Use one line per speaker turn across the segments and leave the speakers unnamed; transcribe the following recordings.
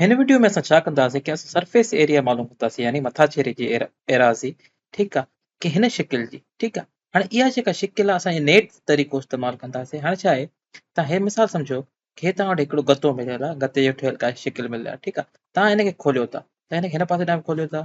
هن وڊيو ۾ اسان ڇا ڪنداسين ڪي اسان سرفيس ايريا معلوم ڪنداسين يعني مٿاڇري جي ايراضي ٺيڪ آ ڪي هن شڪل جي ٺيڪ آ هاڻي اها جيڪا شڪل آ اسان نيٽ طريقو استعمال ڪنداسين هاڻي ڇا آهي تان هي مثال سمجهو ڪي تان وٽ هڪڙو گتو مليل آ گتي جو ٺهيل ڪا شڪل مليل آ ٺيڪ آ تان هن کي کوليو ٿا تان هن کي هن پاسي ڏانهن کوليو ٿا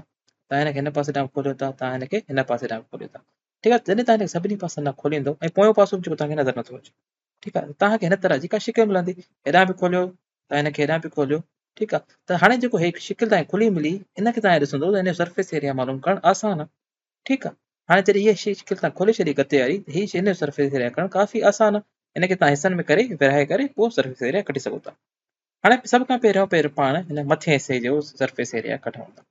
تان هن کي هن پاسي ڏانهن کوليو ٿا تان هن کي هن پاسي ڏانهن کوليو ٿا ٺيڪ آ جڏهن تان هن کي سڀني پاسن ڏانهن کوليندو ۽ پويون پاسو به جيڪو تان کي نظر نٿو اچي ٺيڪ آ تان کي هن طرح جي ڪا شڪل ملندي هيڏانهن به کوليو تان هن کي هيڏانهن به کوليو ٺيڪ آ ته هاڻي جيڪو هي شڪل تان کلي ملي ان کي تان ڏسندو ته ان جو سرفيس ايريا معلوم ڪرڻ آسان آ ٺيڪ آ هاڻي جڏهن هي شڪل تان کولي ڇڏي گتي واري ته هي ان جو سرفيس ايريا ڪرڻ ڪافي آسان آ ان کي تان حصن ۾ ڪري ورهائي ڪري پوء سرفيس ايريا ڪڍي سگهو ٿا هاڻي سڀ کان پهريون پهريون پاڻ هن مٿين حصي جو سرفيس ايريا ڪڍون ٿا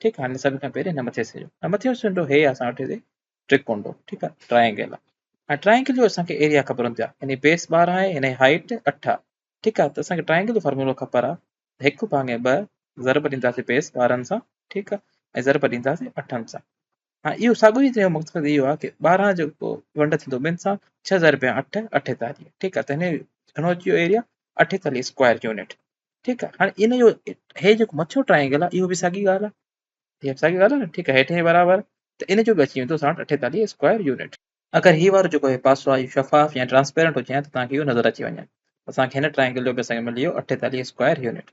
ٺيڪ آ هاڻي سڀ کان پهرين هن مٿين حصي جو مٿيون حصو هي اسان وٽ هتي ٽرڪونڊو ٺيڪ آ ٽرائنگل آ هاڻي ٽرائنگل جو اسان کي ايريا خبر هوندي آ يعني بيس 12 آهي هن جي هائيٽ 8 آ ٺيڪ آ ته اسان کي ٽرائنگل جو فارمولو خبر آ هڪ ڀاڱي ٻه ضرب ڏينداسين بيس 12 سان ٺيڪ آ ۽ ضرب ڏينداسين 8 سان هاڻي اهو ساڳيو ئي جو مقصد اهو آ ڪي 12 جو ونڊ ٿيندو ٻن سان 6 ضرب 8 48 ٺيڪ آ ته هن گهڻو اچي ويو ايريا 48 اسڪوائر يونٽ ٺيڪ آ هاڻي ان جو هي جيڪو مٿيون ٽرائنگل آ اهو به ساڳي ڳالهه آ هي به ساڳي ڳالهه آهي نه ٺيڪ آهي هيٺين برابر ته ان جو به اچي ويندو اسان وٽ 48 اسڪوائر يونٽ. اگر هي وارو جيڪو هي پاسو آهي اهو شفاف يا ٽرانسپيرنٽ هجي ها ته توهان کي اهو نظر اچي وڃي ها. اسان کي هن ٽرائنگل جو به اسان کي ملي ويو 48 اسڪوائر يونٽ.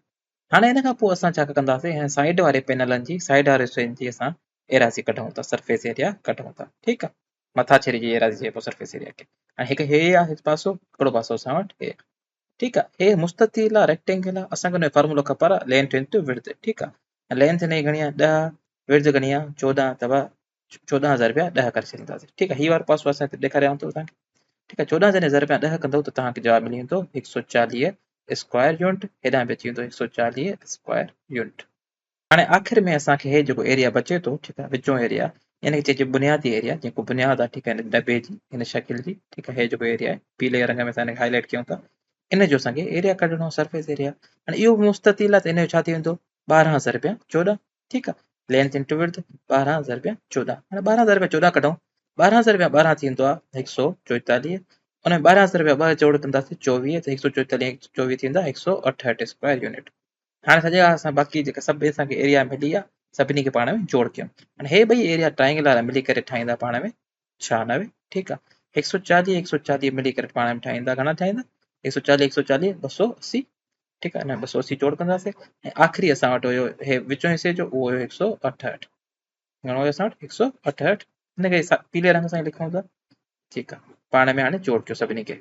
هاڻي ان کان پوء اسان ڇا ڪنداسين هن سائيڊ واري پينلن جي سائيڊ واري حصن جي اسان ايراضي ڪڍون ٿا سرفيس ايريا ڪڍون ٿا ٺيڪ آهي مٿاڇري جي ايراضي چئبو سرفيس ايريا کي. هاڻي هڪ هي آهي پاسو هڪڙو پاسو اسان وٽ هي آهي. ٺيڪ آ هي مستطيل آ ريڪٽينگل آ اسان کي ان جو فارمولو خبر آ لينٿ انٽو وڊٿ ٺيڪ آ لينٿ هن جي گهڻي آ 10 وڊٿ گهڻي آ 14 ته 14 ضرب 10 ڪري ڇڏينداسين ٺيڪ آ هي وارو پاسو اسان هتي ڏيکاريان ٿو توهان کي ٺيڪ آ 14 جڏهن ضرب 10 ڪندو ته توهان کي جواب ملي ويندو 140 اسڪوائر يونٽ هيڏانهن به اچي ويندو 140 اسڪوائر يونٽ. هاڻي آخر ۾ اسان کي هي جيڪو ايريا بچي ٿو ٺيڪ آهي وچون ايريا يعني کي چئجي بنيادي ايريا جيڪو بنياد آهي ٺيڪ آهي هن ڊٻي جي هن شڪل جي ٺيڪ آهي هي جيڪو ايريا آهي پيلي رنگ ۾ اسان هن کي هائلائٽ ڪيون ٿا ان جو اسان کي ايريا ڪڍڻو آهي سرفيس ايريا هاڻي اهو به مستطيل آهي ته ان جو ڇا ٿي ويندو 12 ضرب 14 ٺيڪ آهي لينٿ انٽو وڊٿ 12 ضرب 14 هاڻي 12 ضرب 14 ڪڍون 12 ضرب 12 ٿيندو آهي 144 ان ۾ 12 ضرب 2 جوڙ ڪنداسين 24 ته 144 24 ٿيندا 168 اسڪوائر يونٽ هاڻي سڄا اسان باقي جيڪا سڀ اسان کي ايريا ملي آ سڀني کي پاڻ ۾ جوڙ ڪيون هاڻي هي ٻئي ايريا ٽرائنگل وارا ملي ڪري ٺاهيندا پاڻ ۾ 96 ٺيڪ آ 140 140 ملي ڪري پاڻ ۾ ٺاهيندا گهڻا ٺاهيندا 140 140 280 ٺيڪ آ نه 280 جوڙ ڪنداسين ۽ آخري اسان وٽ هيو هي وچون حصي جو اهو هيو 168 گهڻو هيو اسان وٽ 168 هن کي پيلي رنگ سان لکون ٿا ٺيڪ آ پاڻ ۾ هاڻي جوڙ ڪيو سڀني کي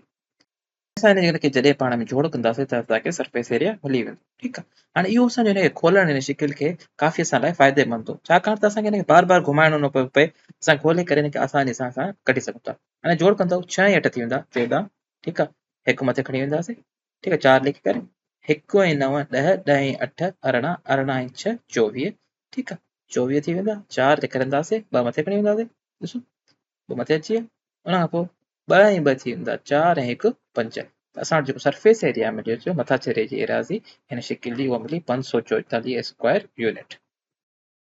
اسان هن کي جڏهن پاڻ ۾ جوڙ ڪنداسين ته اسان کي سرفيس ايريا ملي ويندو ٺيڪ آهي هاڻي اهو اسان جو هن کي کولڻ هن شڪل کي ڪافي اسان لاء فائدي مند هو ڇاڪاڻ ته اسان کي هن کي بار بار گهمائڻو نه پيو پئي اسان کولي ڪري هن کي آساني سان اسان ڪڍي سگهون ٿا هاڻي جوڙ ڪندو 6 ۽ 8 ٿي ويندا 14 ٺيڪ آهي هڪ مٿي کڻي وينداسين ٺيڪ آهي 4 لکي ڪري 1 ۽ 9 10 10 ۽ 8 18 18 ۽ 6 24 ٺيڪ آهي 24 ٿي ويندا 4 تي ڪرنداسين 2 مٿي کڻي وينداسين ڏسو 2 مٿي اچي ويا ان کان پوء ٻه ۽ ٻه ٿي ويندا چار ۽ هڪ پنج ته اسان وٽ جيڪو سرفيس ايريا مليو ٿيو مٿاڇري جي ايراضي هن شڪل جي اها ملي 544 اسڪوائر يونٽ.